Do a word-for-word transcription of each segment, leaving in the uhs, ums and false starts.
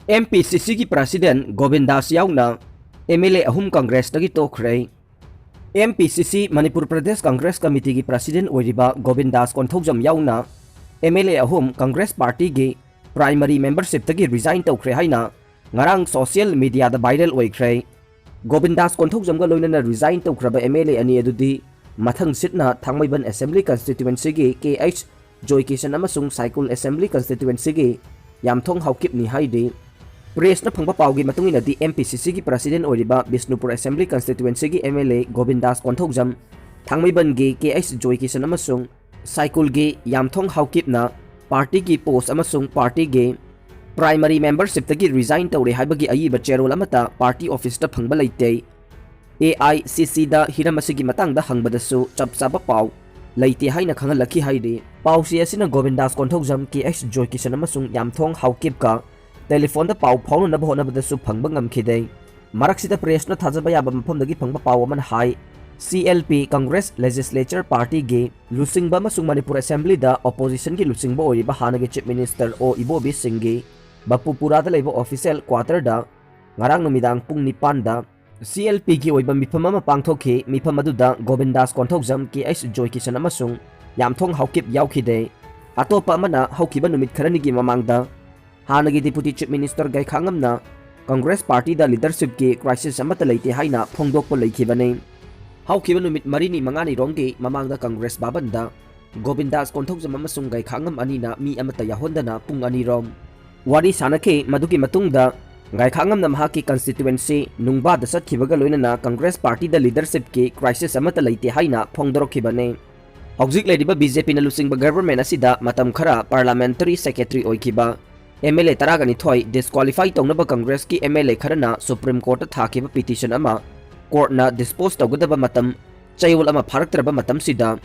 M P ꯁꯤ ꯁꯤꯒꯤ president ꯒꯣꯕꯤꯟꯗꯥꯁ ꯌꯥꯎꯅ ꯑꯦꯝ ꯑꯦꯜ ꯑꯦ ꯑꯍꯨꯝ ꯀꯪꯒ꯭ꯔꯦꯁꯇꯒꯤ ꯇꯣꯛꯈ꯭ꯔꯦ꯫ ꯑꯦꯝ ꯄꯤ ꯁꯤ ꯁꯤ ꯃꯅꯤꯄꯨꯔ ꯄ꯭ꯔꯗꯦꯁ ꯀꯪꯒ꯭ꯔꯦꯁ ꯀꯃꯤꯇꯤꯒꯤ ꯄ꯭ꯔꯁꯤꯗꯦꯟ ꯑꯣꯏꯔꯤꯕ ꯒꯣꯕꯤꯟꯗꯥꯁ ꯀꯣꯟꯊꯧꯖꯝ ꯌꯥꯎꯅ ꯑꯦꯝ ꯑꯦꯜ ꯑꯦ ꯑꯍꯨꯝ ꯀꯪꯒ꯭ꯔꯦꯁ ꯄꯥꯔꯇꯤꯒꯤ ꯄ꯭ꯔꯥꯏꯃꯔꯤ ꯃꯦꯝꯕꯔꯁꯤꯞꯇꯒꯤ ꯔꯤꯖꯥꯏꯟ ꯇꯧꯈ꯭ꯔꯦ ꯍꯥꯏꯅ ꯉꯔꯥꯡ ꯁꯣꯁꯤꯌꯦꯜ ꯃꯤꯗꯤꯌꯥꯗ ꯚꯥꯏꯔꯦꯜ ꯑꯣꯏꯈ꯭ꯔꯦ꯫ ꯒꯣꯕꯤꯟꯗꯥꯁ ꯀꯣꯟꯊꯧꯖꯝꯒ ꯂꯣꯏꯅꯅ ꯔꯤꯖꯥꯏꯟ ꯇꯧꯈ꯭ꯔꯕ ꯑꯦꯝ ꯑꯦꯜ ꯑꯦ ꯑꯅꯤ ꯑꯗꯨꯗꯤ ꯃꯊꯪ ꯁꯤꯠꯅ ꯊꯥꯡꯃꯩꯕꯟ ꯑꯦꯁꯦꯝꯕ꯭ꯂꯤ ꯀꯟꯁꯇꯤꯇ꯭ꯋꯦꯟꯁꯤꯒꯤ ꯀꯦ ꯑꯩꯆ ꯖꯣꯏꯀꯤꯁꯟ ꯑꯃꯁꯨꯡ ꯁꯥꯏꯀꯨꯜ ꯑꯦꯁꯦꯝꯕ꯭ꯂꯤ ꯀꯟꯁꯇꯤꯇ꯭ꯋꯦꯟꯁꯤꯒꯤ ꯌꯥꯝꯊꯣꯡ ꯍꯥꯎꯀꯤꯞꯅꯤ ꯍꯥꯏꯔꯤ꯫ ꯄ꯭ꯔꯦꯁꯅ ꯐꯪꯕ ꯄꯥꯎꯒꯤ ꯃꯇꯨꯡ ꯏꯟꯅꯗꯤ, ꯑꯦꯝ ꯄꯤ ꯁꯤ ꯁꯤꯒꯤ ꯄ꯭ꯔꯁꯤꯗꯦꯟ ꯑꯣꯏꯔꯤꯕ ꯕꯤꯁꯅꯨꯄꯨꯔ ꯑꯦꯁꯦꯝꯕ꯭ꯂꯤ ꯀꯟꯁꯇꯤꯇ꯭ꯋꯦꯟꯁꯤꯒꯤ M L A Govindas Konthoujam, ꯊꯥꯡꯃꯩꯕꯟꯒꯤ ꯀꯦ ꯑꯩꯆ ꯖꯣꯏꯀꯤꯁꯟ ꯑꯃꯁꯨꯡ ꯁꯥꯏꯀꯨꯜꯒꯤ ꯌꯥꯝꯊꯣꯡ ꯍꯥꯎꯀꯤꯞꯅ ꯄꯥꯔꯇꯤꯒꯤ ꯄꯣꯁ ꯑꯃꯁꯨꯡ ꯄꯥꯔꯇꯤꯒꯤ ꯄ꯭ꯔꯥꯏꯃꯔꯤ ꯃꯦꯝꯕꯔꯁꯤꯞꯇꯒꯤ ꯔꯤꯖꯥꯏꯟ ꯇꯧꯔꯦ ꯍꯥꯏꯕꯒꯤ ꯑꯏꯕ ꯆꯦꯔꯣꯜ ꯑꯃꯠꯇ ꯄꯥꯔꯇꯤ ꯑꯣꯐꯤꯁꯇ ꯐꯪꯕ ꯂꯩꯇꯦ꯫ ꯑꯦ ꯑꯥꯏ ꯁꯤ ꯁꯤꯗ ꯍꯤꯔꯝ ꯑꯁꯤꯒꯤ ꯃꯇꯥꯡꯗ ꯍꯪꯕꯗꯁꯨ ꯆꯞ ꯆꯥꯕ ꯄꯥꯎ ꯂꯩꯇꯦ ꯍꯥꯏꯅ ꯈꯪꯍꯜꯂꯛꯈꯤ ꯍꯥꯏꯔꯤ꯫ ꯄꯥꯎꯆꯦ ꯑꯁꯤꯅ ꯒꯣꯕꯤꯟꯗꯥꯁ ꯀꯣꯟꯊꯧꯖꯝ, ꯀꯦ ꯑꯩꯆ ꯖꯣꯏꯀꯤꯁꯟ ꯑꯃꯁꯨꯡ ꯌꯥꯝꯊꯣꯡ ꯍꯥꯎꯀꯤꯞꯀ ꯇꯦꯂꯤꯐꯣꯟꯗ ꯄꯥꯎ ꯐꯥꯎꯅꯅꯕ ꯍꯣꯠꯅꯕꯗꯁꯨ ꯐꯪꯕ ꯉꯝꯈꯤꯗꯦ꯫ ꯃꯔꯛꯁꯤꯗ ꯄ꯭ꯔꯦꯁꯅ ꯊꯥꯖꯕ ꯌꯥꯕ ꯃꯐꯝꯗꯒꯤ ꯐꯪꯕ ꯄꯥꯎ ꯑꯃꯅ ꯍꯥꯏ, ꯁꯤ ꯑꯦꯜ ꯄꯤ ꯀꯪꯒ꯭ꯔꯦꯁ ꯂꯦꯖꯤꯁꯂꯦꯆꯔ ꯄꯥꯔꯇꯤꯒꯤ ꯂꯨꯆꯤꯡꯕ ꯑꯃꯁꯨꯡ ꯃꯅꯤꯄꯨꯔ ꯑꯦꯁꯦꯝꯕ꯭ꯂꯤꯗ ꯑꯣꯄꯣꯖꯤꯁꯟꯒꯤ ꯂꯨꯆꯤꯡꯕ ꯑꯣꯏꯔꯤꯕ ꯍꯥꯟꯅꯒꯤ ꯆꯤꯐ ꯃꯤꯅꯤꯁꯇꯔ ꯑꯣ ꯏꯕꯣꯕꯤ ꯁꯤꯡꯒꯤ ꯕꯄꯨꯄꯨꯔꯥꯗ ꯂꯩꯕ ꯑꯣꯐꯤꯁꯤꯌꯦꯜ ꯀ꯭ꯋꯥꯇꯔꯗ ꯉꯔꯥꯡ ꯅꯨꯃꯤꯗꯥꯡ ꯄꯨꯡ ꯅꯤꯄꯥꯟꯗ ꯁꯤ ꯑꯦꯜ ꯄꯤꯒꯤ ꯑꯣꯏꯕ ꯃꯤꯐꯝ ꯑꯃ ꯄꯥꯡꯊꯣꯛꯈꯤ꯫ ꯃꯤꯐꯝ ꯑꯗꯨꯗ ꯒꯣꯕꯤꯟꯗꯥꯁ ꯀꯣꯟꯊꯧꯖꯝ, ꯀꯦ ꯑꯩꯆ ꯖꯣꯏꯀꯤꯁꯟ ꯑꯃꯁꯨꯡ ꯌꯥꯝꯊꯣꯡ ꯍꯥꯎꯀꯤꯞ ꯌꯥꯎꯈꯤꯗꯦ꯫ ꯑꯇꯣꯞꯄ ꯑꯃꯅ ꯍꯧꯈꯤꯕ ꯅꯨꯃꯤꯠ ꯈꯔꯅꯤꯒꯤ ꯃꯃꯥꯡꯗ ꯍꯥꯟꯅꯒꯤ deputy chief minister Gaikhangam Congress ꯄꯥꯔꯇꯤꯗ ꯂꯤꯗꯔꯁꯤꯞꯀꯤ ꯀ꯭ꯔꯥꯏꯁꯤꯁ ꯑꯃꯠꯇ ꯂꯩꯇꯦ ꯍꯥꯏꯅ ꯐꯣꯡꯗꯣꯛꯄ ꯂꯩꯈꯤꯕꯅꯤ꯫ ꯍꯧꯈꯤꯕ ꯅꯨꯃꯤꯠ ꯃꯔꯤꯅꯤ ꯃꯉꯥꯅꯤꯔꯣꯝꯒꯤ ꯃꯃꯥꯡꯗ ꯀꯪꯒ꯭ꯔꯦꯁ ꯚꯕꯟꯗ ꯒꯣꯕꯤꯟꯗꯥꯁ ꯀꯣꯟꯊꯧꯖꯝ ꯑꯃꯁꯨꯡ ꯒꯥꯏꯈꯥꯉꯝ ꯑꯅꯤꯅ ꯃꯤ ꯑꯃꯠꯇ ꯌꯥꯎꯍꯟꯗꯅ ꯄꯨꯡ ꯑꯅꯤꯔꯣꯝ ꯋꯥꯔꯤ ꯁꯥꯅꯈꯤ꯫ ꯃꯗꯨꯒꯤ ꯃꯇꯨꯡꯗ ꯒꯥꯏꯈꯥꯉꯝꯅ ꯃꯍꯥꯛꯀꯤ ꯀꯟꯁꯇꯤꯇ꯭ꯋꯦꯟꯁꯤ ꯅꯨꯡꯕꯥꯗ ꯆꯠꯈꯤꯕꯒ ꯂꯣꯏꯅꯅ ꯀꯪꯒ꯭ꯔꯦꯁ ꯄꯥꯔꯇꯤꯗ ꯂꯤꯗꯔꯁꯤꯞꯀꯤ ꯀ꯭ꯔꯥꯏꯁꯤꯁ ꯑꯃꯠꯇ ꯂꯩꯇꯦ ꯍꯥꯏꯅ ꯐꯣꯡꯗꯣꯔꯛꯈꯤꯕꯅꯤ꯫ ꯍꯧꯖꯤꯛ ꯂꯩꯔꯤꯕ ꯕꯤ ꯖꯦ ꯄꯤꯅ ꯂꯨꯆꯤꯡꯕ ꯒꯚꯔꯟꯃꯦꯟꯠ ꯑꯁꯤꯗ ꯃꯇꯝ ꯈꯔ ꯄꯥꯔꯂꯤꯌꯥꯃꯦꯟꯇꯔꯤ ꯁꯦꯀ꯭ꯔꯦꯇꯔꯤ ꯑꯣꯏꯈꯤꯕ ꯑꯦꯝ ꯑꯦꯜ ꯑꯦ ꯇꯔꯥꯒ ꯅꯤꯊꯣꯏ ꯗꯤꯁꯀ꯭ꯋꯥꯂꯤꯐꯥꯏ ꯇꯧꯅꯕ ꯀꯪꯒ꯭ꯔꯦꯁꯀꯤ ꯑꯦꯝ ꯑꯦꯜ ꯑꯦ ꯈꯔꯅ ꯁꯨꯄ꯭ꯔꯤꯝ ꯀꯣꯔꯠꯇ ꯊꯥꯈꯤꯕ ꯄꯤꯇꯤꯁꯟ ꯑꯃ ꯀꯣꯔꯠꯅ ꯗꯤꯁꯄꯣꯖ ꯇꯧꯒꯗꯕ ꯃꯇꯝ ꯆꯌꯣꯜ ꯑꯃ ꯐꯥꯔꯛꯇ꯭ꯔꯕ ꯃꯇꯝꯁꯤꯗ,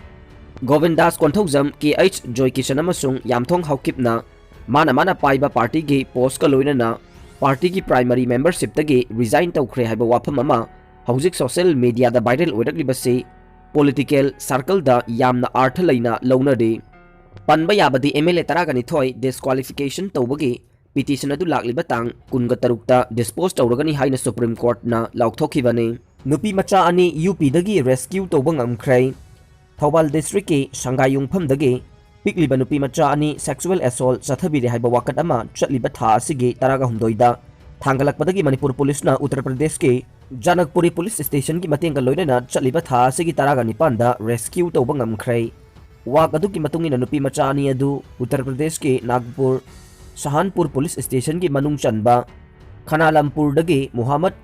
ꯒꯣꯕꯤꯟꯗꯥꯁ ꯀꯣꯟꯊꯧꯖꯝ, ꯀꯦ ꯑꯩꯆ ꯖꯣꯏꯀꯤꯁꯟ ꯑꯃꯁꯨꯡ ꯌꯥꯝꯊꯣꯡ ꯍꯥꯎꯀꯤꯞꯅ ꯃꯥꯅ ꯃꯥꯅ ꯄꯥꯏꯕ ꯄꯥꯔꯇꯤꯒꯤ ꯄꯣꯁꯀ ꯂꯣꯏꯅꯅ ꯄꯥꯔꯇꯤꯒꯤ ꯄ꯭ꯔꯥꯏꯃꯔꯤ ꯃꯦꯝꯕꯔꯁꯤꯞꯇꯒꯤ ꯔꯤꯖꯥꯏꯟ ꯇꯧꯈ꯭ꯔꯦ ꯍꯥꯏꯕ ꯋꯥꯐꯝ ꯑꯃ ꯍꯧꯖꯤꯛ ꯁꯣꯁꯤꯌꯦꯜ ꯃꯤꯗꯤꯌꯥꯗ ꯚꯥꯏꯔꯦꯜ ꯑꯣꯏꯔꯛꯂꯤꯕꯁꯤ ꯄꯣꯂꯤꯇꯤꯀꯦꯜ ꯁꯥꯔꯀꯜꯗ ꯌꯥꯝꯅ ꯑꯥꯔꯊ ꯂꯩꯅ ꯂꯧꯅꯔꯤ꯫ ꯄꯟꯕ ꯌꯥꯕꯗꯤ, ꯑꯦꯝ ꯑꯦꯜ ꯑꯦ ꯇꯔꯥꯒ ꯅꯤꯊꯣꯏ ꯗꯤꯁꯀ꯭ꯋꯥꯂꯤꯐꯤꯀꯦꯁꯟ ꯇꯧꯕꯒꯤ ꯄꯤꯇꯤꯁꯟ ꯑꯗꯨ ꯂꯥꯛꯂꯤꯕ ꯇꯥꯡ ꯀꯨꯟꯒ ꯇꯔꯨꯛꯇ ꯗꯤꯁꯄꯣꯖ ꯇꯧꯔꯒꯅꯤ ꯍꯥꯏꯅ ꯁꯨꯄ꯭ꯔꯤꯝ ꯀꯣꯔꯠꯅ ꯂꯥꯎꯊꯣꯛꯈꯤꯕꯅꯤ꯫ ꯅꯨꯄꯤ ꯃꯆꯥ ꯑꯅꯤ ꯌꯨ ꯄꯤꯗꯒꯤ ꯔꯦꯁꯀ꯭ꯌꯨ ꯇꯧꯕ ꯉꯝꯈ꯭ꯔꯦ꯫ ꯊꯧꯕꯥꯜ ꯗꯤꯁꯇ꯭ꯔꯤꯛꯀꯤ ꯁꯪꯒꯥꯏꯌꯨꯝꯐꯝꯗꯒꯤ ꯄꯤꯛꯂꯤꯕ ꯅꯨꯄꯤ ꯃꯆꯥ ꯑꯅꯤ ꯁꯦꯛꯁꯨꯑꯦꯜ ꯑꯦꯁꯣꯜ ꯆꯠꯊꯕꯤꯔꯦ ꯍꯥꯏꯕ ꯋꯥꯀꯠ ꯑꯃ ꯆꯠꯂꯤꯕ ꯊꯥ ꯑꯁꯤꯒꯤ ꯇꯔꯥꯒ ꯍꯨꯝꯗꯣꯏꯗ ꯊꯥꯡꯒꯠꯂꯛꯄꯗꯒꯤ ꯃꯅꯤꯄꯨꯔ ꯄꯨꯂꯤꯁꯅ ꯎꯠꯇꯔ ꯄ꯭ꯔꯗꯦꯁꯀꯤ ꯖꯅꯛꯄꯨꯔꯤ ꯄꯨꯂꯤꯁ ꯁ꯭ꯇꯦꯁꯟꯒꯤ ꯃꯇꯦꯡꯒ ꯂꯣꯏꯅꯅ ꯆꯠꯂꯤꯕ ꯊꯥ ꯑꯁꯤꯒꯤ ꯇꯔꯥꯒ ꯅꯤꯄꯥꯟꯗ ꯔꯦꯁꯀ꯭ꯌꯨ ꯇꯧꯕ ꯉꯝꯈ꯭ꯔꯦ꯫ ꯋꯥꯛ ꯑꯗꯨꯒꯤ ꯃꯇꯨꯡ ꯏꯟꯅ ꯅꯨꯄꯤ ꯃꯆꯥ ꯑꯅꯤ ꯑꯗꯨ ꯎꯠꯇꯔ ꯄ꯭ꯔꯗꯦꯁꯀꯤ ꯅꯥꯒꯄꯨꯔ ꯁꯍꯥꯟꯄꯨꯔ ꯄꯨꯂꯤꯁ ꯁ꯭ꯇꯦꯁꯟꯒꯤ ꯃꯅꯨꯡ ꯆꯟꯕ ꯈꯅꯥꯂꯝꯄꯨꯔꯗꯒꯤ ꯃꯨꯍꯝꯃꯗ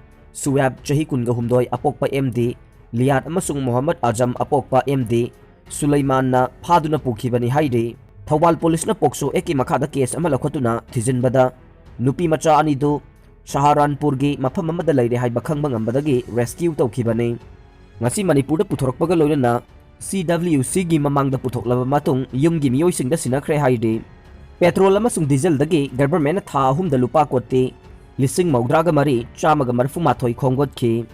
ꯁꯨꯋꯦꯕ ꯆꯍꯤ ꯀꯨꯟꯒ ꯍꯨꯝꯗꯣꯏ ꯑꯄꯣꯛꯄ ꯑꯦꯝ ꯗꯤ ꯂꯤꯌꯥꯠ ꯑꯃꯁꯨꯡ ꯃꯨꯍꯝꯃꯗ ꯑꯖꯝ ꯑꯄꯣꯛꯄ ꯑꯦꯝ ꯗꯤ ꯁꯨꯂꯩꯃꯥꯟꯅ ꯐꯥꯗꯨꯅ ꯄꯨꯈꯤꯕꯅꯤ ꯍꯥꯏꯔꯤ꯫ ꯊꯧꯕꯥꯜ ꯄꯨꯂꯤꯁꯅ ꯄꯣꯛꯁꯣ ꯑꯦꯛꯀꯤ ꯃꯈꯥꯗ ꯀꯦꯁ ꯑꯃ ꯂꯧꯈꯠꯇꯨꯅ ꯊꯤꯖꯤꯟꯕꯗ ꯅꯨꯄꯤ ꯃꯆꯥ ꯑꯅꯤꯗꯨ ꯁꯍꯥꯔꯥꯟꯄꯨꯔꯒꯤ ꯃꯐꯝ ꯑꯃꯗ ꯂꯩꯔꯦ ꯍꯥꯏꯕ ꯈꯪꯕ ꯉꯝꯕꯗꯒꯤ ꯔꯦꯁꯀ꯭ꯌꯨ ꯇꯧꯈꯤꯕꯅꯤ꯫ ꯉꯁꯤ ꯃꯅꯤꯄꯨꯔꯗ ꯄꯨꯊꯣꯔꯛꯄꯒ ꯂꯣꯏꯅꯅ ꯁꯤ ꯗꯕ꯭ꯂꯤꯌꯨ ꯁꯤꯒꯤ ꯃꯃꯥꯡꯗ ꯄꯨꯊꯣꯛꯂꯕ ꯃꯇꯨꯡ ꯌꯨꯝꯒꯤ ꯃꯤꯑꯣꯏꯁꯤꯡꯗ ꯁꯤꯟꯅꯈ꯭ꯔꯦ ꯍꯥꯏꯔꯤ꯫ ꯄꯦꯇ꯭ꯔꯣꯜ ꯑꯃꯁꯨꯡ ꯗꯤꯖꯜꯗꯒꯤ ꯒꯚꯔꯟꯃꯦꯟꯠꯅ ꯊꯥ ꯑꯍꯨꯝꯗ ꯂꯨꯄꯥ ꯀꯣꯇꯤ ꯂꯤꯁꯤꯡ ꯃꯧꯗ꯭ꯔꯥꯒ ꯃꯔꯤ, ꯆꯥꯝꯃꯒ ꯃꯔꯤꯐꯨ ꯃꯥꯊꯣꯏ ꯈꯣꯝꯒꯠꯈꯤ꯫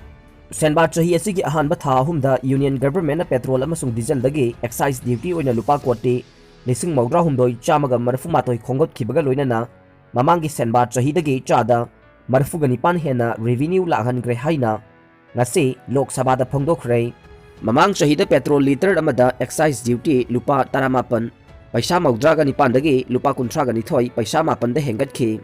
ꯁꯦꯟꯕꯥ ꯆꯍꯤ ꯑꯁꯤꯒꯤ ꯑꯍꯥꯟꯕ ꯊꯥ ꯑꯍꯨꯝꯗ ꯌꯨꯅꯤꯌꯟ ꯒꯚꯔꯟꯃꯦꯟꯠꯅ ꯄꯦꯇ꯭ꯔꯣꯜ ꯑꯃꯁꯨꯡ ꯗꯤꯖꯜꯗꯒꯤ ꯑꯦꯛꯁꯥꯏꯖ ꯗ꯭ꯌꯨꯇꯤ ꯑꯣꯏꯅ ꯂꯨꯄꯥ ꯀꯣꯇꯤ ꯂꯤꯁꯤꯡ ꯃꯧꯗ꯭ꯔꯥ ꯍꯨꯝꯗꯣꯏ, ꯆꯥꯝꯃꯒ ꯃꯔꯤꯐꯨ ꯃꯥꯊꯣꯏ ꯈꯣꯝꯒꯠꯈꯤꯕꯒ ꯂꯣꯏꯅꯅ ꯃꯃꯥꯡꯒꯤ ꯁꯦꯟꯕꯥ ꯆꯍꯤꯗꯒꯤ ꯆꯥꯗ ꯃꯔꯤꯐꯨꯒ ꯅꯤꯄꯥꯟ ꯍꯦꯟꯅ ꯔꯦꯚꯤꯅ꯭ꯌꯨ ꯂꯥꯛꯍꯟꯈ꯭ꯔꯦ ꯍꯥꯏꯅ ꯉꯁꯤ ꯂꯣꯛ ꯁꯚꯥꯗ ꯐꯣꯡꯗꯣꯛꯈ꯭ꯔꯦ꯫ ꯃꯃꯥꯡ ꯆꯍꯤꯗ ꯄꯦꯇ꯭ꯔꯣꯜ ꯂꯤꯇꯔ ꯑꯃꯗ ꯑꯦꯛꯁꯥꯏꯖ ꯗ꯭ꯌꯨꯇꯤ ꯂꯨꯄꯥ ꯇꯔꯥꯃꯥꯄꯟ ꯄꯩꯁꯥ ꯃꯧꯗ꯭ꯔꯥꯒ ꯅꯤꯄꯥꯟꯗꯒꯤ ꯂꯨꯄꯥ ꯀꯨꯟꯊ꯭ꯔꯥꯒ ꯅꯤꯊꯣꯏ ꯄꯩꯁꯥ ꯃꯥꯄꯟꯗ ꯍꯦꯟꯒꯠꯈꯤ꯫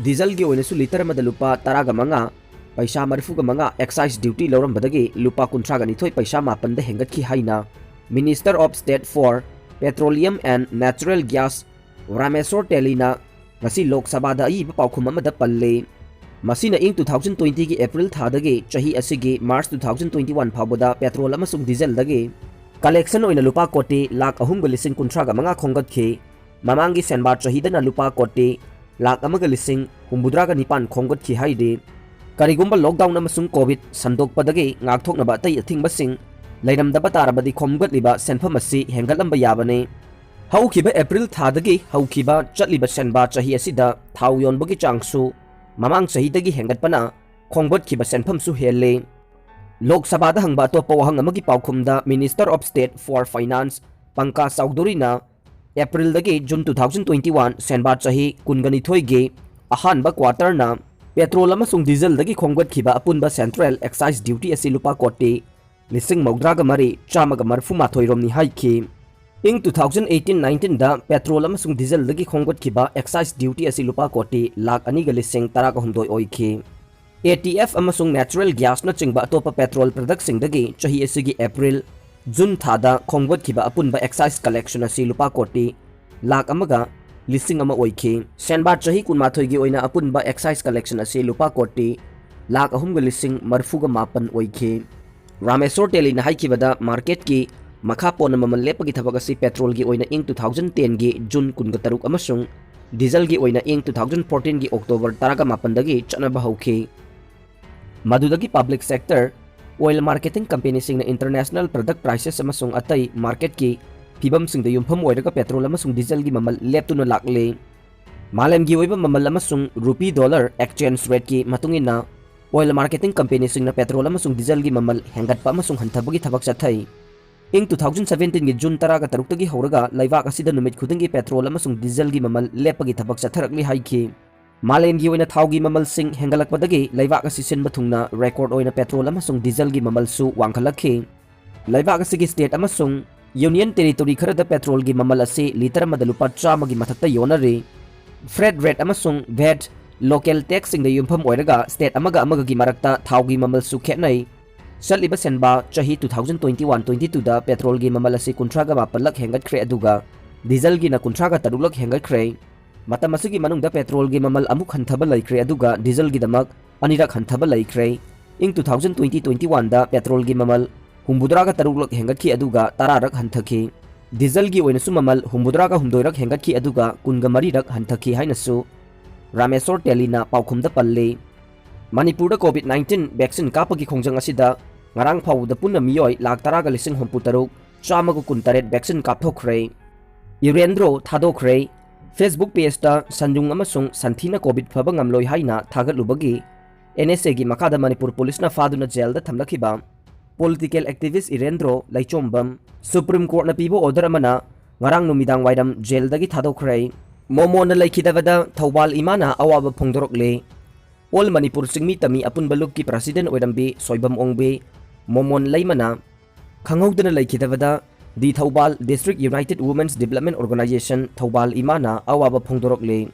ꯗꯤꯖꯜꯒꯤ ꯑꯣꯏꯅꯁꯨ ꯂꯤꯇꯔ ꯑꯃꯗ ꯂꯨꯄꯥ ꯇꯔꯥꯒ ꯃꯉꯥ ꯄꯩꯁꯥ ꯃꯔꯤꯐꯨꯒ ꯃꯉꯥ ꯑꯦꯛꯁꯥꯏꯖ ꯗ꯭ꯌꯨꯇꯤ ꯂꯧꯔꯝꯕꯗꯒꯤ ꯂꯨꯄꯥ ꯀꯨꯟꯊ꯭ꯔꯥꯒ ꯅꯤꯊꯣꯏ ꯄꯩꯁꯥ ꯃꯥꯄꯟꯗ ꯍꯦꯟꯒꯠꯈꯤ ꯍꯥꯏꯅ Minister of State for Petroleum and Natural Gas Rameshwor ꯇꯦꯂꯤꯅ ꯉꯁꯤ ꯂꯣꯛ ꯁꯚꯥꯗ ꯑꯏꯕ ꯄꯥꯎꯈꯨꯝ ꯑꯃꯗ ꯄꯜꯂꯤ꯫ ꯃꯁꯤꯅ ꯏꯪ two thousand twenty ꯒꯤ ꯑꯦꯄ꯭ꯔꯤꯜ ꯊꯥꯗꯒꯤ ꯆꯍꯤ ꯑꯁꯤꯒꯤ March two thousand twenty one ꯐꯥꯎꯕꯗ ꯄꯦꯇ꯭ꯔꯣꯜ ꯑꯃꯁꯨꯡ ꯗꯤꯖꯜꯗꯒꯤ ꯀꯂꯦꯛꯁꯟ ꯑꯣꯏꯅ ꯂꯨꯄꯥ ꯀꯣꯇꯤ ꯂꯥꯈ ꯑꯍꯨꯝꯒ ꯂꯤꯁꯤꯡ ꯀꯨꯟꯊ꯭ꯔꯥꯒ ꯃꯉꯥ ꯈꯣꯝꯒꯠꯈꯤ꯫ ꯃꯃꯥꯡꯒꯤ ꯁꯦꯟꯕꯥ ꯆꯍꯤꯗꯅ ꯂꯨꯄꯥ ꯀꯣꯇꯤ ꯂꯥꯈ ꯑꯃꯒ ꯂꯤꯁꯤꯡ ꯍꯨꯝꯐꯨꯇꯔꯥꯒ ꯅꯤꯄꯥꯟ ꯈꯣꯝꯒꯠꯈꯤ ꯍꯥꯏꯔꯤ꯫ ꯀꯔꯤꯒꯨꯝꯕ ꯂꯣꯛꯗꯥꯎꯟ ꯑꯃꯁꯨꯡ ꯀꯣꯚꯤꯗ ꯁꯟꯗꯣꯛꯄꯗꯒꯤ ꯉꯥꯛꯊꯣꯛꯅꯕ ꯑꯇꯩ ꯑꯊꯤꯡꯕꯁꯤꯡ ꯂꯩꯔꯝꯗꯕ ꯇꯥꯔꯕꯗꯤ ꯈꯣꯝꯒꯠꯂꯤꯕ ꯁꯦꯟꯐꯝ ꯑꯁꯤ ꯍꯦꯟꯒꯠꯂꯝꯕ ꯌꯥꯕꯅꯤ꯫ ꯍꯧꯈꯤꯕ ꯑꯦꯄ꯭ꯔꯤꯜ ꯊꯥꯗꯒꯤ ꯍꯧꯈꯤꯕ ꯆꯠꯂꯤꯕ ꯁꯦꯟꯕꯥ ꯆꯍꯤ ꯑꯁꯤꯗ ꯊꯥꯎ ꯌꯣꯟꯕꯒꯤ ꯆꯥꯡꯁꯨ ꯃꯃꯥꯡ ꯆꯍꯤꯗꯒꯤ ꯍꯦꯟꯒꯠꯄꯅ ꯈꯣꯝꯒꯠꯈꯤꯕ ꯁꯦꯟꯐꯝꯁꯨ ꯍꯦꯜꯂꯤ꯫ ꯂꯣꯛ ꯁꯚꯥꯗ ꯍꯪꯕ ꯑꯇꯣꯞꯄ ꯋꯥꯍꯪ ꯑꯃꯒꯤ ꯄꯥꯎꯈꯨꯝꯗ Minister of State for Finance Pankaj ꯆꯧꯙꯨꯔꯤꯅ ꯑꯦꯄ꯭ꯔꯤꯜꯗꯒꯤ June two thousand twenty one ꯁꯦꯟꯕꯥ ꯆꯍꯤ ꯀꯨꯟꯒ ꯅꯤꯊꯣꯏꯒꯤ ꯑꯍꯥꯟꯕ quarterꯅ petrol ꯑꯃꯁꯨꯡ dieselꯗꯒꯤ ꯈꯣꯝꯒꯠꯈꯤꯕ ꯑꯄꯨꯟꯕ central excise duty ꯑꯁꯤ ꯂꯨꯄꯥ ꯀꯣꯇꯤ ꯂꯤꯁꯤꯡ ꯃꯧꯗ꯭ꯔꯥꯒ ꯃꯔꯤ ꯆꯥꯝꯃꯒ ꯃꯔꯤꯐꯨ ꯃꯥꯊꯣꯏ ꯔꯣꯝꯅꯤ ꯍꯥꯏꯈꯤ꯫ ꯏꯪ two thousand eighteen nineteen ꯗ petrol ꯑꯃꯁꯨꯡ dieselꯗꯒꯤ ꯈꯣꯝꯒꯠꯈꯤꯕ excise duty ꯑꯁꯤ ꯂꯨꯄꯥ ꯀꯣꯇꯤ ꯂꯥꯈ ꯑꯅꯤꯒ ꯂꯤꯁꯤꯡ ꯇꯔꯥꯒ ꯍꯨꯝꯗꯣꯏ ꯑꯣꯏꯈꯤ꯫ ATF ꯑꯃꯁꯨꯡ natural gasꯅꯆꯤꯡꯕ ꯑꯇꯣꯞꯄ petrol productꯁꯤꯡꯗꯒꯤ ꯆꯍꯤ ꯑꯁꯤꯒꯤ ꯑꯦꯄ꯭ꯔꯤꯜ, ꯖꯨꯟ ꯊꯥꯗ ꯈꯣꯝꯒꯠꯈꯤꯕ ꯑꯄꯨꯟꯕ excise collection ꯑꯁꯤ ꯂꯨꯄꯥ ꯀꯣꯇꯤ ꯂꯥꯈ ꯑꯃꯒ ꯂꯤꯁꯤꯡ ꯑꯃ ꯑꯣꯏꯈꯤ꯫ ꯁꯦꯟꯕꯥ ꯆꯍꯤ ꯀꯨꯟꯃꯥꯊꯣꯏꯒꯤ ꯑꯣꯏꯅ ꯑꯄꯨꯟꯕ excise collection ꯑꯁꯤ ꯂꯨꯄꯥ ꯀꯣꯇꯤ ꯂꯥꯈ ꯑꯍꯨꯝꯒ ꯂꯤꯁꯤꯡ ꯃꯔꯤꯐꯨꯒ ꯃꯥꯄꯟ ꯑꯣꯏꯈꯤ꯫ ꯔꯥꯃꯦꯁꯣꯔ ꯇꯦꯂꯤꯅ ꯍꯥꯏꯈꯤꯕꯗ, marketꯀꯤ ꯃꯈꯥ ꯄꯣꯟꯅ ꯃꯃꯜ ꯂꯦꯞꯄꯒꯤ ꯊꯕꯛ ꯑꯁꯤ petrolꯒꯤ ꯑꯣꯏꯅ ꯏꯪ two thousand tenꯒꯤ ꯖꯨꯟ ꯀꯨꯟꯒ ꯇꯔꯨꯛ ꯑꯃꯁꯨꯡ dieselꯒꯤ ꯑꯣꯏꯅ ꯏꯪ two thousand fourteenꯒꯤ October ꯇꯔꯥꯒ ꯃꯥꯄꯟꯗꯒꯤ ꯆꯠꯅꯕ ꯍꯧꯈꯤ꯫ ꯃꯗꯨꯗꯒꯤ public sector, oil marketing companyꯁꯤꯡꯅ international product prices ꯑꯃꯁꯨꯡ ꯑꯇꯩ marketꯀꯤ ꯐꯤꯕꯝꯁꯤꯡꯗ ꯌꯨꯝꯐꯝ ꯑꯣꯏꯔꯒ petrol ꯑꯃꯁꯨꯡ dieselꯒꯤ ꯃꯃꯜ ꯂꯦꯞꯇꯨꯅ ꯂꯥꯛꯂꯤ꯫ ꯃꯥꯂꯦꯝꯒꯤ ꯑꯣꯏꯕ ꯃꯃꯜ ꯑꯃꯁꯨꯡ rupee dollar exchange rateꯀꯤ ꯃꯇꯨꯡ ꯏꯟꯅ oil marketing companyꯁꯤꯡꯅ petrol ꯑꯃꯁꯨꯡ dieselꯒꯤ ꯃꯃꯜ ꯍꯦꯟꯒꯠꯄ ꯑꯃꯁꯨꯡ ꯍꯟꯊꯕꯒꯤ ꯊꯕꯛ ꯆꯠꯊꯩ꯫ ꯏꯪ two thousand seventeenꯒꯤ ꯖꯨꯟ ꯇꯔꯥꯒ ꯇꯔꯨꯛꯇꯒꯤ ꯍꯧꯔꯒ ꯂꯩꯕꯥꯛ ꯑꯁꯤꯗ ꯅꯨꯃꯤꯠ ꯈꯨꯗꯤꯡꯒꯤ petrol ꯑꯃꯁꯨꯡ dieselꯒꯤ ꯃꯃꯜ ꯂꯦꯞꯄꯒꯤ ꯊꯕꯛ ꯆꯠꯊꯔꯛꯂꯤ ꯍꯥꯏꯈꯤ꯫ ꯃꯥꯂꯦꯝꯒꯤ ꯑꯣꯏꯅ ꯊꯥꯎꯒꯤ ꯃꯃꯜꯁꯤꯡ ꯍꯦꯟꯒꯠꯂꯛꯄꯗꯒꯤ ꯂꯩꯕꯥꯛ ꯑꯁꯤ ꯁꯤꯟꯕ ꯊꯨꯡꯅ record ꯑꯣꯏꯅ petrol ꯑꯃꯁꯨꯡ dieselꯒꯤ ꯃꯃꯜꯁꯨ ꯋꯥꯡꯈꯠꯂꯛꯈꯤ꯫ ꯂꯩꯕꯥꯛ ꯑꯁꯤꯒꯤ state ꯑꯃꯁꯨꯡ union territory ꯈꯔꯗ petrolꯒꯤ ꯃꯃꯜ ꯑꯁꯤ litre ꯑꯃꯗ ꯂꯨꯄꯥ ꯆꯥꯝꯃꯒꯤ ꯃꯊꯛꯇ ꯌꯣꯟꯅꯔꯤ꯫ Freight rate ꯑꯃꯁꯨꯡ VAT, local taxꯁꯤꯡꯗ ꯌꯨꯝꯐꯝ ꯑꯣꯏꯔꯒ state ꯑꯃꯒ ꯑꯃꯒꯒꯤ ꯃꯔꯛꯇ ꯊꯥꯎꯒꯤ ꯃꯃꯜꯁꯨ ꯈꯦꯠꯅꯩ꯫ ꯆꯠꯂꯤꯕ ꯁꯦꯟꯕꯥ ꯆꯍꯤ two thousand twenty one twenty twoꯗ petrolꯒꯤ ꯃꯃꯜ ꯑꯁꯤ ꯀꯨꯟꯊ꯭ꯔꯥꯒ ꯃꯥꯄꯜꯂꯛ ꯍꯦꯟꯒꯠꯈ꯭ꯔꯦ, ꯑꯗꯨꯒ dieselꯒꯤꯅ ꯀꯨꯟꯊ꯭ꯔꯥꯒ ꯇꯔꯨꯛꯂꯛ ꯍꯦꯟꯒꯠꯈ꯭ꯔꯦ꯫ ꯃꯇꯝ ꯑꯁꯤꯒꯤ ꯃꯅꯨꯡꯗ petrolꯒꯤ ꯃꯃꯜ ꯑꯃꯨꯛ ꯍꯟꯊꯕ ꯂꯩꯈ꯭ꯔꯦ, ꯑꯗꯨꯒ dieselꯒꯤꯗꯃꯛ ꯑꯅꯤꯔꯛ ꯍꯟꯊꯕ ꯂꯩꯈ꯭ꯔꯦ꯫ ꯏꯪ two thousand twenty twenty oneꯗ petrolꯒꯤ ꯃꯃꯜ ꯍꯨꯝꯐꯨꯇꯔꯥꯒ ꯇꯔꯨꯛꯂꯛ ꯍꯦꯟꯒꯠꯈꯤ, ꯑꯗꯨꯒ ꯇꯔꯥꯔꯛ ꯍꯟꯊꯈꯤ꯫ Dieselꯒꯤ ꯑꯣꯏꯅꯁꯨ ꯃꯃꯜ ꯍꯨꯝꯐꯨꯇꯔꯥꯒ ꯍꯨꯝꯗꯣꯏꯔꯛ ꯍꯦꯟꯒꯠꯈꯤ, ꯑꯗꯨꯒ ꯀꯨꯟꯒ ꯃꯔꯤꯔꯛ ꯍꯟꯊꯈꯤ ꯍꯥꯏꯅꯁꯨ ꯔꯥꯃꯦꯁꯣꯔ ꯇꯦꯂꯤꯅ ꯄꯥꯎꯈꯨꯝꯗ ꯄꯜꯂꯤ꯫ ꯃꯅꯤꯄꯨꯔꯗ COVID nineteen vaccine ꯀꯥꯞꯄꯒꯤ ꯈꯣꯡꯖꯪ ꯑꯁꯤꯗ ꯉꯔꯥꯡ ꯐꯥꯎꯕꯗ ꯄꯨꯟꯅ ꯃꯤꯑꯣꯏ ꯂꯥꯈ ꯇꯔꯥꯒ ꯂꯤꯁꯤꯡ ꯍꯨꯝꯐꯨ ꯇꯔꯨꯛ ꯆꯥꯝꯃꯒ ꯀꯨꯟ ꯇꯔꯦꯠ vaccine ꯀꯥꯞꯊꯣꯛꯈ꯭ꯔꯦ꯫ ꯏꯔꯦꯟꯗ꯭ꯔꯣ ꯊꯥꯗꯣꯛꯈ꯭ꯔꯦ꯫ Facebook pageꯇ ꯁꯟꯌꯨꯡ ꯑꯃꯁꯨꯡ ꯁꯟꯊꯤꯅ COVID ꯐꯕ ꯉꯝꯂꯣꯏ ꯍꯥꯏꯅ ꯊꯥꯒꯠꯂꯨꯕꯒꯤ NSAꯒꯤ ꯃꯈꯥꯗ ꯃꯅꯤꯄꯨꯔ ꯄꯨꯂꯤꯁꯅ ꯐꯥꯗꯨꯅ jailꯗ ꯊꯝꯂꯛꯈꯤꯕ political activist ꯏꯔꯦꯟꯗ꯭ꯔꯣ ꯂꯩꯆꯣꯝꯕꯝ꯫ Supreme Courtꯅ ꯄꯤꯕ order ꯑꯃꯅ ꯉꯔꯥꯡ ꯅꯨꯃꯤꯗꯥꯡ ꯋꯥꯏꯔꯝ ꯖꯦꯜꯗꯒꯤ ꯊꯥꯗꯣꯛꯈ꯭ꯔꯦ꯫ ꯃꯣꯃꯣꯟꯅ ꯂꯩꯈꯤꯗꯕꯗ ꯊꯧꯕꯥꯜ ꯏꯃꯥꯅ ꯑꯋꯥꯕ ꯐꯣꯡꯗꯣꯔꯛꯂꯦ꯫ ꯑꯣꯜ ꯃꯅꯤꯄꯨꯔ ꯆꯤꯡꯃꯤ ꯇꯝꯃꯤ ꯑꯄꯨꯟꯕ ꯂꯨꯞꯀꯤ ꯄ꯭ꯔꯁꯤꯗꯦꯟ ꯑꯣꯏꯔꯝꯕꯤ ꯁꯣꯏꯕꯝ ꯑꯣꯡꯕꯤ ꯃꯣꯃꯣꯟ ꯂꯩꯃꯅ ꯈꯪꯍꯧꯗꯅ ꯂꯩꯈꯤꯗꯕꯗ ꯗꯤ Thoubal District United Women's Development Organisation Thoubal ꯏꯃꯥꯅ ꯑꯋꯥꯕ ꯐꯣꯡꯗꯣꯔꯛꯂꯤ꯫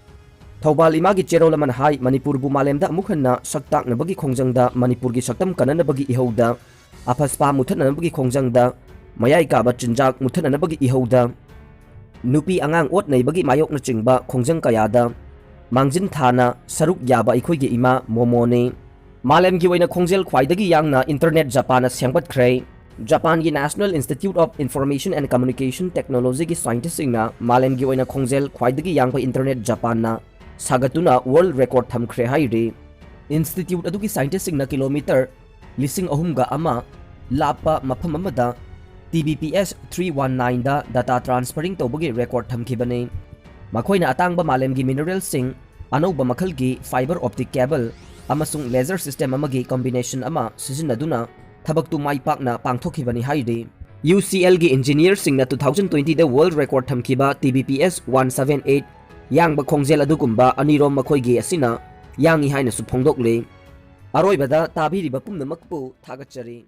ꯊꯧꯕꯥꯜ ꯏꯃꯥꯒꯤ ꯆꯦꯔꯣꯜ ꯑꯃꯅ ꯍꯥꯏ, ꯃꯅꯤꯄꯨꯔꯕꯨ ꯃꯥꯂꯦꯝꯗ ꯑꯃꯨꯛ ꯍꯟꯅ ꯁꯛ ꯇꯥꯛꯅꯕꯒꯤ ꯈꯣꯡꯖꯪꯗ, ꯃꯅꯤꯄꯨꯔꯒꯤ ꯁꯛꯇꯝ ꯀꯟꯅꯅꯕꯒꯤ ꯏꯍꯧꯗ, ꯑꯐꯁꯄꯥ ꯃꯨꯊꯠꯅꯅꯕꯒꯤ ꯈꯣꯡꯖꯪꯗ, ꯃꯌꯥꯏ ꯀꯥꯕ ꯆꯤꯟꯖꯥꯛ ꯃꯨꯊꯠꯅꯅꯕꯒꯤ ꯏꯍꯧꯗ, ꯅꯨꯄꯤ ꯑꯉꯥꯡ ꯑꯣꯠ ꯅꯩꯕꯒꯤ ꯃꯥꯌꯣꯛꯅꯆꯤꯡꯕ ꯈꯣꯡꯖꯪ ꯀꯌꯥꯗ ꯃꯥꯡꯖꯤꯟ ꯊꯥꯅ ꯁꯔꯨꯛ ꯌꯥꯕ ꯑꯩꯈꯣꯏꯒꯤ ꯏꯃꯥ ꯃꯣꯃꯣꯅꯤ꯫ ꯃꯥꯂꯦꯝꯒꯤ ꯑꯣꯏꯅ ꯈꯣꯡꯖꯦꯜ ꯈ꯭ꯋꯥꯏꯗꯒꯤ ꯌꯥꯡꯅ internet ꯖꯄꯥꯟꯅ ꯁꯦꯝꯒꯠꯈ꯭ꯔꯦ꯫ ꯖꯄꯥꯟꯒꯤ National Institute of Information and Communication Technologyꯒꯤ scientistꯁꯤꯡꯅ ꯃꯥꯂꯦꯝꯒꯤ ꯑꯣꯏꯅ ꯈꯣꯡꯖꯦꯜ ꯈ꯭ꯋꯥꯏꯗꯒꯤ ꯌꯥꯡꯕ internet ꯖꯄꯥꯟꯅ ꯁꯥꯒꯠꯇꯨꯅ world record ꯊꯝꯈ꯭ꯔꯦ ꯍꯥꯏꯔꯤ꯫ Institute ꯑꯗꯨꯒꯤ scientistꯁꯤꯡꯅ ꯀꯤꯂꯣꯃꯤꯇꯔ ꯂꯤꯁꯤꯡ ꯑꯍꯨꯝꯒ ꯑꯃ ꯂꯥꯞꯄ ꯃꯐꯝ ꯑꯃꯗ T B P S three one nineꯗ data transferring ꯇꯧꯕꯒꯤ record ꯊꯝꯈꯤꯕꯅꯤ꯫ ꯃꯈꯣꯏꯅ ꯑꯇꯥꯡꯕ ꯃꯥꯂꯦꯝꯒꯤ mineralꯁꯤꯡ, ꯑꯅꯧꯕ ꯃꯈꯜꯒꯤ fiber optic cable ꯑꯃꯁꯨꯡ laser system ꯑꯃꯒꯤ combination ꯑꯃ ꯁꯤꯖꯤꯟꯅꯗꯨꯅ ꯊꯕꯛꯇꯨ ꯃꯥꯏ ꯄꯥꯛꯅ ꯄꯥꯡꯊꯣꯛꯈꯤꯕꯅꯤ ꯍꯥꯏꯔꯤ꯫ UCLꯒꯤ engineerꯁꯤꯡꯅ two thousand twentyꯗ world record ꯊꯝꯈꯤꯕ T B P S one seven eight ꯌꯥꯡꯕ ꯈꯣꯡꯖꯦꯜ ꯑꯗꯨꯒꯨꯝꯕ ꯑꯅꯤꯔꯣꯝ ꯃꯈꯣꯏꯒꯤ ꯑꯁꯤꯅ ꯌꯥꯡꯏ ꯍꯥꯏꯅꯁꯨ ꯐꯣꯡꯗꯣꯛꯂꯤ꯫ ꯑꯔꯣꯏꯕꯗ ꯇꯥꯕꯤꯔꯤꯕ ꯄꯨꯝꯅꯃꯛꯄꯨ ꯊꯥꯒꯠꯆꯔꯤ꯫